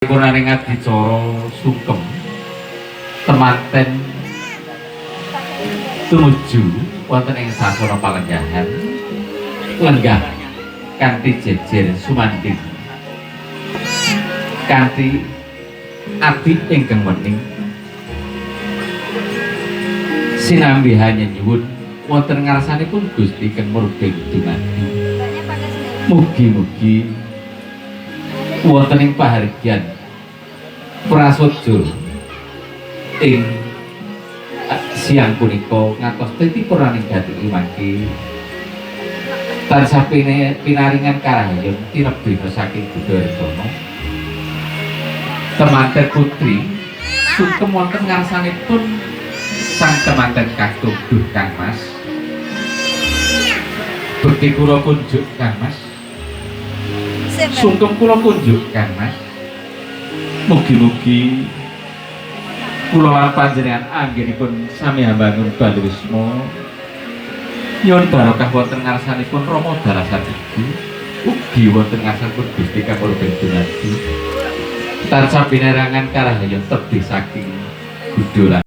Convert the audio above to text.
Paripurnaning adicara sungkem temanten tumuju wonten ing sasana palenggahan, lenggah kanthi jejer sumanding kanthi ati ingkang wening, sinambi hanya nyuwun wonten ngarsanipun Gusti kang murbeng dumadi. Mugi-mugi wonten ing pahargyan prasaja ing siang punika ngantos titi purnaning gati mangke tansah pinaringan karahayon tinebihna saking Buddha Rencana. Temanten putri sungkem wonten ngarsanipun sang temanten kakung. Duh Kang Mas, bekti kula kunjuk, Kang Mas. Sungkem kula kunjuk, Kang Mas. Mugi-mugi kula lan panjenengan anggenipun sami hambangun bali wisma, nyuwun barokah wonten ngarsanipun Rama Dalasan Ibu, ugi wonten ngarsanipun Gusti kang murbeng dumadi, tansah pinaringan karahayon tebih saking Buddha lan